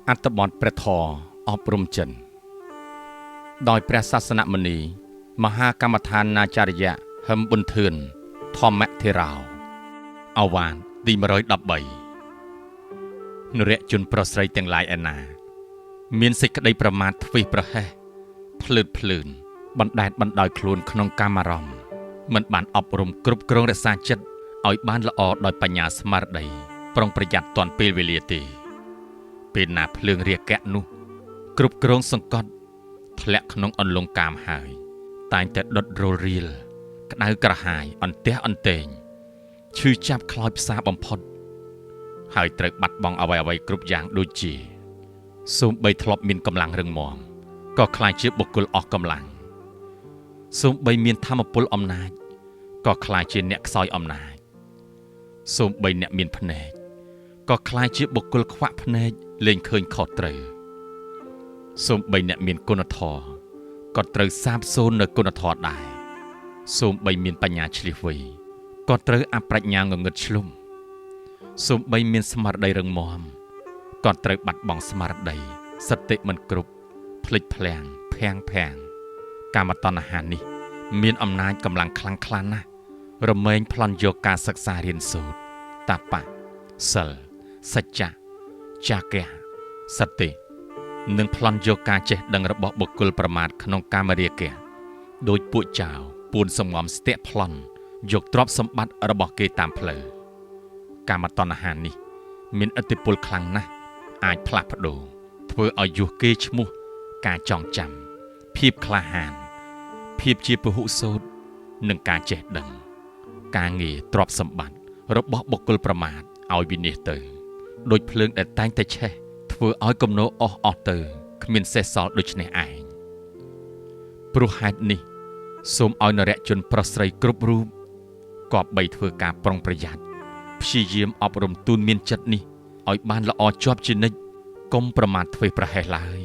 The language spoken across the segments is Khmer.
អត្ថបទព្រះធម៌អប់រំចិនដោយព្រះសាសនមុនី មហាកម្មដ្ឋានាចារ្យហឹមប៊ុនធឿនធម្មថេរោអវាទទី113នរជនប្រុសស្រីទាំងឡាយឯណា មានសេចក្តីប្រមាទធ្វេសប្រហែសភ្លើតភ្លើនបណ្ដែតបណ្ដោយខ្លួនក្នុងកាមអារម្មណ៍មិនបានអប់រំគ្រប់គ្រងរក្សាចិត្តឲ្យបានល្អដោយបញ្ញាស្មារតីប្រុងប្រយ័ត្នទាន់ពេលវេលាទេ ពេលណាភ្លើងរាគៈនោះ គ្រប់គ្រងសង្កត់ធ្លាក់ក្នុងអន្លង់កាមហើយ តែងតែដុតរោលរៀលក្តៅក្រហាយអន្ទះអន្ទែងឈឺចាប់ខ្លោចផ្សាបំផុត ហើយត្រូវបាត់បង់អ្វីៗគ្រប់យ៉ាងដូចជាសូម្បីធ្លាប់មានកម្លាំងរឹងមាំក៏ក្លាយជាបុគ្គលអស់កម្លាំងសូម្បីមានធម៌ពលអំណាចក៏ក្លាយជាអ្នកខ្សោយអំណាចសូម្បីអ្នកមានភ្នែកក៏ក្លាយជាបុគ្គលខ្វាក់ភ្នែកលែងឃើញខុសត្រូវសូម្បីអ្នកមានគុណធម៌ក៏ត្រូវសាបសូន្យនៅគុណធម៌ដែរសូម្បីមានបញ្ញាឈ្លាសវៃក៏ត្រូវអប្រាជ្ញាងងឹតឆ្លុំសូម្បីមានស្មារតីរឹងមាំក៏ត្រូវបាត់បង់ស្មារតីសតិមិនគ្រប់ភ្លេចភ្លាំងភាំងភាំងកាមតណ្ហានេះ មានអំណាចកម្លាំងខ្លាំងក្លាណាស់រមែងប្លន់យកការសិក្សារៀនសូត្រតបៈសិលសច្ចៈចាគៈសតិនិងប្លន់យកការចេះដឹងរបស់បុគ្គលប្រមាទក្នុងកាមរាគៈដោយពួកចៅពួនសំងំស្ទាក់ប្លន់យកទ្រព្យសម្បត្តិរបស់គេតាមផ្លូវកាមតណ្ហានេះ មានឥទ្ធិពលខ្លាំងណាស់អាចផ្លាស់ប្ដូរធ្វើឲ្យយោះគេឈ្មោះការចងចាំភាពក្លាហាន ភាពជាពហុសូត្រនិងការចេះដឹង ការងារទ្រព្យសម្បត្តិរបស់បុគ្គលប្រមាទឲ្យវិនាសទៅដូចភ្លើងដែលតែងតែឆេះធ្វើឲ្យគំនរអស់អស់ទៅគ្មានសេសសល់ដូច្នេះឯងព្រោះហេតុនេះសូមឲ្យនរជនប្រុសស្រីគ្រប់រូបគប្បីធ្វើការប្រុងប្រយ័ត្នព្យាយាមអប់រំទូនមានចិត្តនេះឲ្យបានល្អជាប់ជានិច្ចកុំប្រមាទធ្វេសប្រហែសឡើយ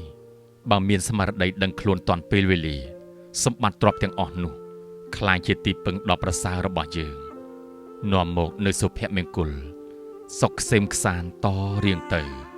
បើមានស្មារតីដឹងខ្លួនទាន់ពេលវេលា សម្បត្តិទ្រព្យទាំងអស់នោះក្លាយជាទីពឹងដ៏ប្រសើររបស់យើងនាំមកនូវសុភមង្គលសុខក្សេមក្សាន្តតរៀងទៅ